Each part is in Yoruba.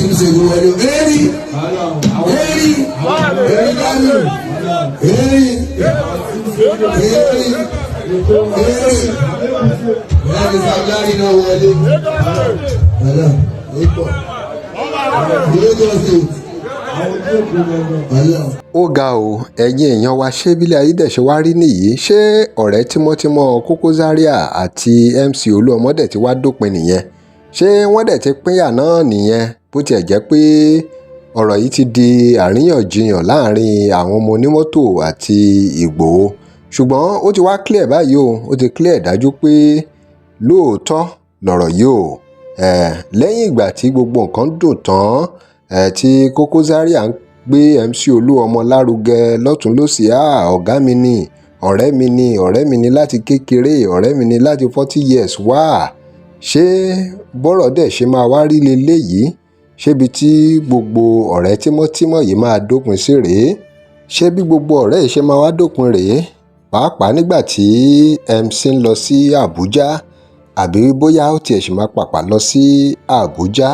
Team Sego wọlé. Eri eri eri dání eri eri eri ẹni Sam Larry náà wọlé. Ọlọ́run ó pọ̀. Lagos State. Ọlọ́run. Ó ga ọ́, ẹ̀yin èèyàn wa, ṣé bílẹ̀ ayé dẹ̀ ṣe wá rí nìyí? Ṣé ọ̀rẹ́ tímọ́tímọ́ Koko Zaria àti MC Olúọmọ dẹ̀ ti wá dópin nìyẹn? Ṣé wọ́n dẹ̀ ti pínyà náà nìyẹn? Bó tiẹ̀ jẹ́ pé ọ̀rọ̀ yìí ti di àríyànjiyàn láàrin àwọn ọmọ onímọ́tò àti Ìgbòho, ṣùgbọ́n ó ti wá clear báyìí o. Ó ti clear dájú pé lóòótọ́ lọ̀rọ̀ yìí o. Lẹ́yìn ìgbà tí gbogbo nǹkan dùn tán, tí Koko Zaria ń gbé MC Olúọmọ lárugẹ lọ́tùn lósì, "Ọ̀gá mi ni, ọ̀rẹ́ mi ni, ọ̀rẹ́ mi ni láti kékeré, ọ̀rẹ́ mi ni láti 40 years wá." Ṣé bọ́rọ̀ dẹ̀ ṣe máa wá rí leléyìí? Ṣébi tí gbogbo ọ̀rẹ́ tímọ́tímọ́ yìí máa dópin sí rèé? Ṣé bí gbogbo ọ̀rẹ́ yìí ṣe máa wá dópin rèé, pàápàá nígbà tí MC ń lọ sí Àbújá, àbí bóyá ó tiẹ̀ sì máa pàpà lọ sí Àbújá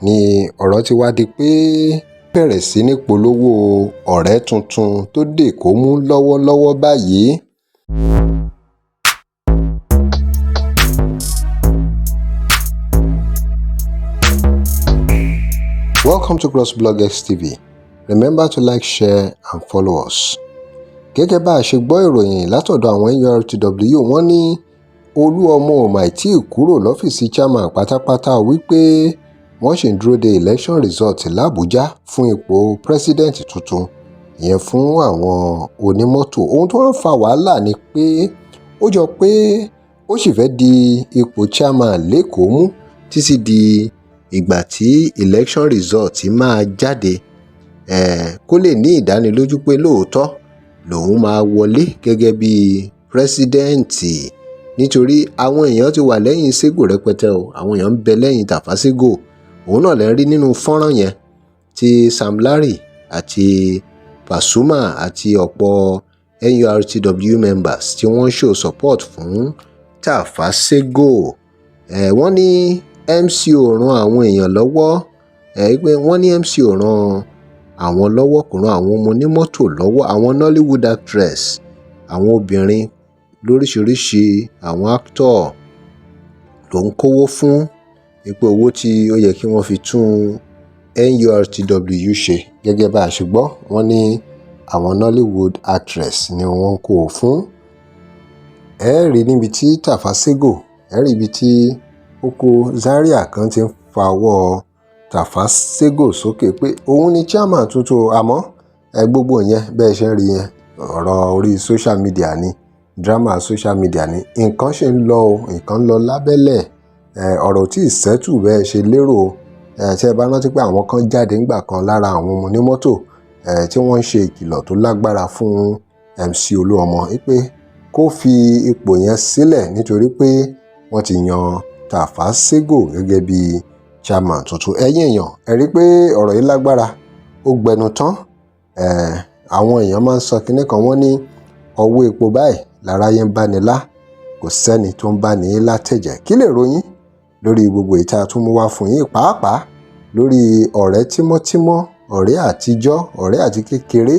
ni ọ̀rọ̀ ti wá di pé bẹ̀rẹ̀ sí ní polówó ọ̀rẹ́ tuntun tó dé kó mú lọ́wọ́lọ́wọ́ báyìí? Welcome to CrossBlog X TV. Remember to like, share and follow us. Gẹ́gẹ́ bá a ṣe gbọ́ ìròyìn látọ̀dọ̀ àwọn NURTW, wọ́n ní Olúọmọ ò mà tí ì kúrò lọ́fíìsì chairman pátápátá, wípé wọ́n sì ń dúró de election result làbújá fún ipò president tuntun ìyẹn fún àwọn onímọ́tò. Ohun tó ń fa wàhálà ni pé ó jọ pé ó sì fẹ́ẹ́ di ipò chairman lẹ́kọ̀ọ́ mú títí di ìgbà tí election result máa jáde, kó lè ní ìdánilójú pé lóòótọ́ lòun máa wọlé gẹ́gẹ́ bíi president, nítorí àwọn èèyàn ti wà lẹ́yìn Sego rẹpẹtẹ o. Àwọn èèyàn ń bẹ lẹ́yìn Tafa Sego. Òun náà lè rí nínú fọ́nrán yẹn tí Sam Larry àti Pasuma àti ọ̀pọ̀ NURTW members tí wọ́n ń show support fún Tafa Sego. Wọ́n ní MC ò ran àwọn èèyàn lọ́wọ́, pé wọ́n ní MC ò ran àwọn lọ́wọ́, kò ran àwọn ọmọ onímọ́tò lọ́wọ́. Àwọn Nollywood actress, àwọn obìnrin lóríṣiríṣi, àwọn actor ló ń kówó fún, pé owó tí ó yẹ kí wọ́n fi tún NURTW ṣe, gẹ́gẹ́ bá a ṣe gbọ́, wọ́n ní àwọn Nollywood actress ni wọ́n ń kó o fún. Ẹ rí níbi tí Tafa Sego, ẹ rí ibi tí Koko Zaria kan ti ń fa ọwọ́ Tafa Sego sókè pé òun ni chairman tuntun. Àmọ́ ẹ gbogbo yẹn, bẹ́ẹ̀ ṣe ń rí yẹn, ọ̀rọ̀ orí social media ni, drama social media ni. Nǹkan ṣe ń lọ o, nǹkan ń lọ lábẹ́lẹ̀. Ọ̀rọ̀ tí ì settle bẹ́ẹ̀ ṣe lérò. Tí ẹ bá rántí pé àwọn kan jáde ńgbà kan lára àwọn ọmọ onímọ́tò, tí wọ́n ń ṣe ìkìlọ̀ tó lágbára fún MC Olúọmọ wípé kó fi ipò yẹn sílẹ̀, nítorí pé wọ́n ti yan Tafa Sego gẹ́gẹ́ bí chairman tuntun. Ẹ̀yin èèyàn, ẹ rí i pé ọ̀rọ̀ yìí lágbára, ó gbẹnu tán. Àwọn èèyàn máa ń sọ kinní kan, wọ́n ní ọwọ́ epo báyìí láráyé ń bá ní lá, kò sẹ́ni tó ń bá ní látẹ̀jẹ̀. Kí lè ròyìn lórí gbogbo ìta tún mú wá fún yín, pàápàá lórí ọ̀rẹ́ tímọ́tímọ́, ọ̀rẹ́ àtijọ́, ọ̀rẹ́ àti kékeré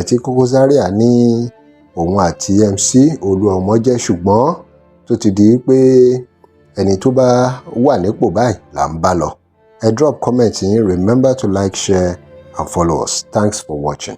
tí Koko Zaria ní òun àti MC Olúọmọ jẹ́, ṣùgbọ́n tó ti di pé ẹni tó bá wà nípò báyìí là ń bá lọ? Ẹ drop comment yín. Remember to like, share and follow us. Thanks for watching.